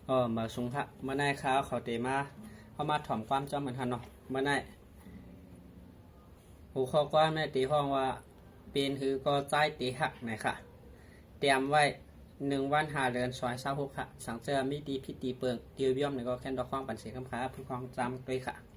ກໍມາສຸງຄະ ມື້ນີ້ຂ້າເຂົາເຕມາ ເຮົາມາຖອມຄວາມຈອມກັນເນາະ. ມື້ນີ້ຫົວຂໍ້ຄວາມນີ້ເຕຮ້ອງວ່າ ເປັນຫືກໍຊາຍເຕຮັກນະຄະ. ຕຽມໄວ້ໜຶ່ງວັນຫ້າເດືອນສອງພັນຊາວຫົກຄະ. ສັງເທື່ອມີຕີຜິດຕີເປິງ ຕິວຢ້ອມນີ້ກໍແຄນດອກຄອງປັນເສຄຳຄະ ຜູ້ຄອງຈຳດ້ວຍຄະ.